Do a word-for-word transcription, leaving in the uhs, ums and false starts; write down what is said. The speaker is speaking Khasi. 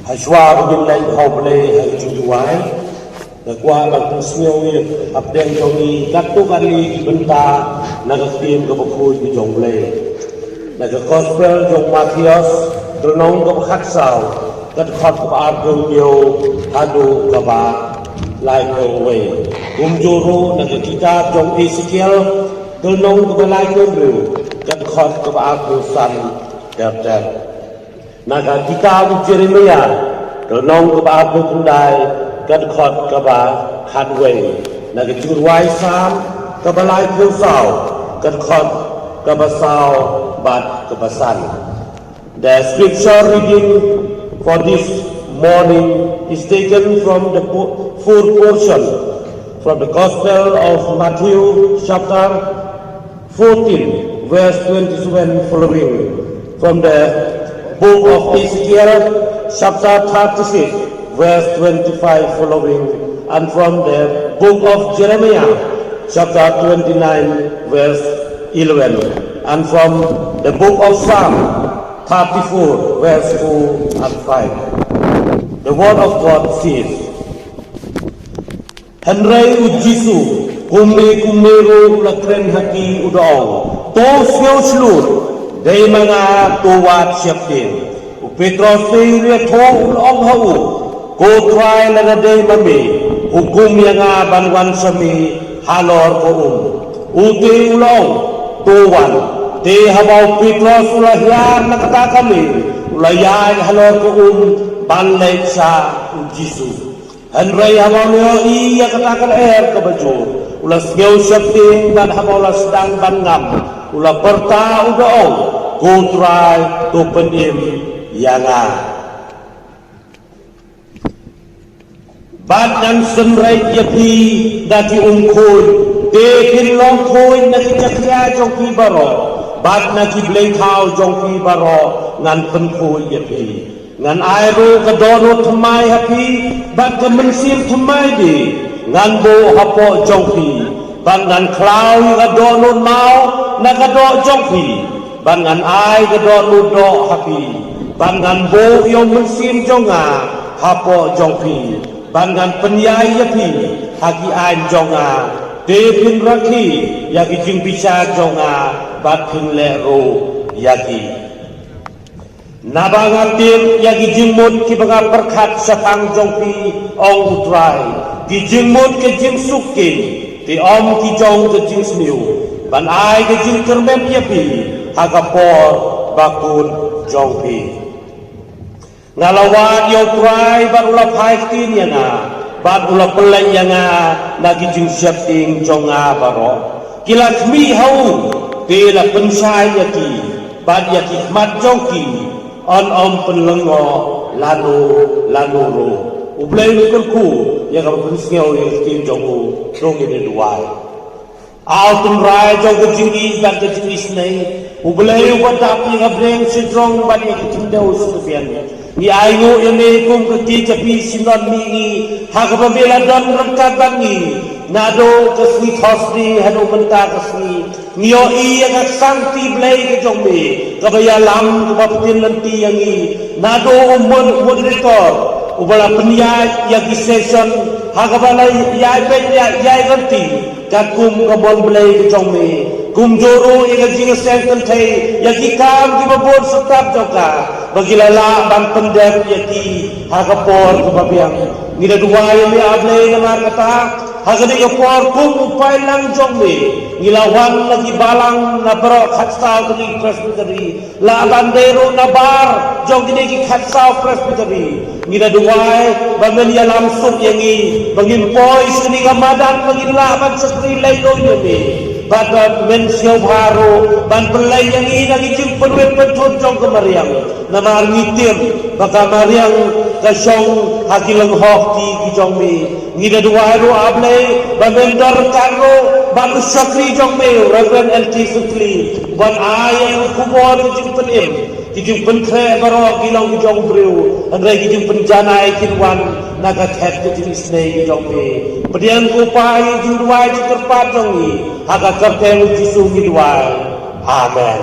Hashwa ba ngin leit ha U Blei ha ka jingduwai, nga kwah ban pynsngew ïa ka pdeng jong ngi katto katne ki bynta na ka ktien kaba khuid ka jong U Blei. Na ka Gospel jong u Mathaios, ka lynnong kaba khatsaw, ka dkhot kaba arphew hynñiew haduh kaba laiphew wei. Kumjuh ruh na ka kitab jong u Esekiel, ka lynnong kaba laiphew hynriew, ka dkhot kaba arphew san ter ter. Na ka kitab u Jeremaïah, ka lynnong kaba arphew khyndai, ka dkhot kaba khatwei. Na ka jingrwai Salm kaba laiphew saw, ka dkhot kaba saw bad kaba san. The scripture reading for this morning is taken from the po- fourth portion from the Gospel of Matthew, chapter fourteen, verse twenty-seven following, from the book of Ezekiel, chapter thirty-six, verse twenty-five following, and from the book of Jeremiah, chapter twenty-nine, verse eleven, and from the book of Psalm thirty-four, verse four and five. The word of God says, Hynrei u Jisu, kumne kumne ruh u la kren ha ki u da ong, to sngewshlur, dei ma nga, to wad sheptieng. U Petros te u la ïathuh u la ong ha u, ko Trai, lada dei ma me, hukum ïa nga ban wan sha me halor ka um. U te u la ong, to wan. Te haba u Petros u la hiar na kata ka lieng, u la ïaid halor ka um ban leit sha u Jisu. Hynrei haba u la ïohi ïa kata ka lyer kaba jur, u la sngew sheptieng, bad haba u la sdang ban ngam, u la pyrta u da ong, ko Trai, to pynim ïa nga. Bad ngan synreit ïa phi da ki umkhuid, te phin long khuid na ki jakhlia jong phi baroh, bad na ki bleithaw jong phi baroh ngan pynkhuid ïa phi. Ngan ai ruh ka dohnud thymmai ha phi, bad ka mynsiem thymmai de ngan buh hapoh jong phi, bad ngan khlaw ïa ka dohnud maw na ka doh jong phi, bad ngan ai ka dohnud doh ha phi, bad ngan buh ïa u mynsiem jong nga hapoh jong phi, bad ngan pynïaid ïa phi ha ki aiñ jong nga. Te phin rakhe ïa ki jingbishar jong nga, bad phin leh ruh ïa ki. Naba nga tip ïa ki jingmut kiba nga pyrkhat shaphang jong phi, ong u Trai, ki jingmut ka jingsuk ki, te ym ki jong ka jingsniew, ban ai ka jingkyrmen ïa phi ha ka por ba kut jong phi. Nga la wad ïa u Trai bad u la phai ktien ïa nga, bad u la pynleit ïa nga na ki jingsheptieng jong nga baroh. Ki la khmih ha u, te la pynshai ïa ki, bad ïa ki khmat jong ki yn ym pynlyngngoh lano lano ruh. U Blei un kyrkhu ïa kaba pynsngew ïa ka ktien jong u. To ngin ïa duwai. A U Trai jong ka jingïeit bad ka jingisynei, U Blei uba dap ïa ka bneng shajrong bad ïa ka khyndew shatabian, ngi ainguh ïa me kum ka kti ka jong phi, Synod Mih Ngi, ha kaba me la don ryngkat bad ngi naduh ka sngi Thursday haduh mynta ka sngi. Ngi ïohi ïa ka ksangti Blei ka jong me kaba ïalam, kaba pynlynti ïa ngi, naduh u mod- moderator uba la pynïaid ïa ki session ha kaba la ïai beit ïa ïai ranti katkum ka mon Blei ka jong me. Kumjuh ruh ïa ka jingïaseng kynthei ïa ki kam kiba bun step jong ka, ba ki la lah ban pyndep ïa ki ha ka por kaba biang. Ngi da duwai ïa me, A Blei, namar kata ha kane ka por kum u paidlang jong me, ngi la wan na ki balang na baroh khatsaw tylli ki presbytery, lah ban dei ruh na bar jong kine ki khatsaw presbytery. Ngi da duwai ba men ïalam suk ïa ngi, ba ngin poi sha kane ka madan, ba ngin lah ban shakri lem ïa me, bad ba men sngewbha ruh ban pynleit ïa ngi na ki jingpynwit pynthut jong ka mariang. Namar ngi tip ba ka mariang ka shong ha ki lynghong kti ki jong me. Ngi da duwai ruh, A Blei, ba men don ryngkat ruh bad u shakri jong me, u Reverend L T Sukli, ban ai ïa u khubor ka jingpynim. Ki jingpynkhreh baroh ki long ki jong u briew, hynrei ki jingpynjanai kin wan na ka khet ka jingisynei ka jong me. Pdiang ko Pa ïa ki jingduwai jingkyrpad jong ngi, ha ka kyrteng u Jisu ngi duwai. Amen.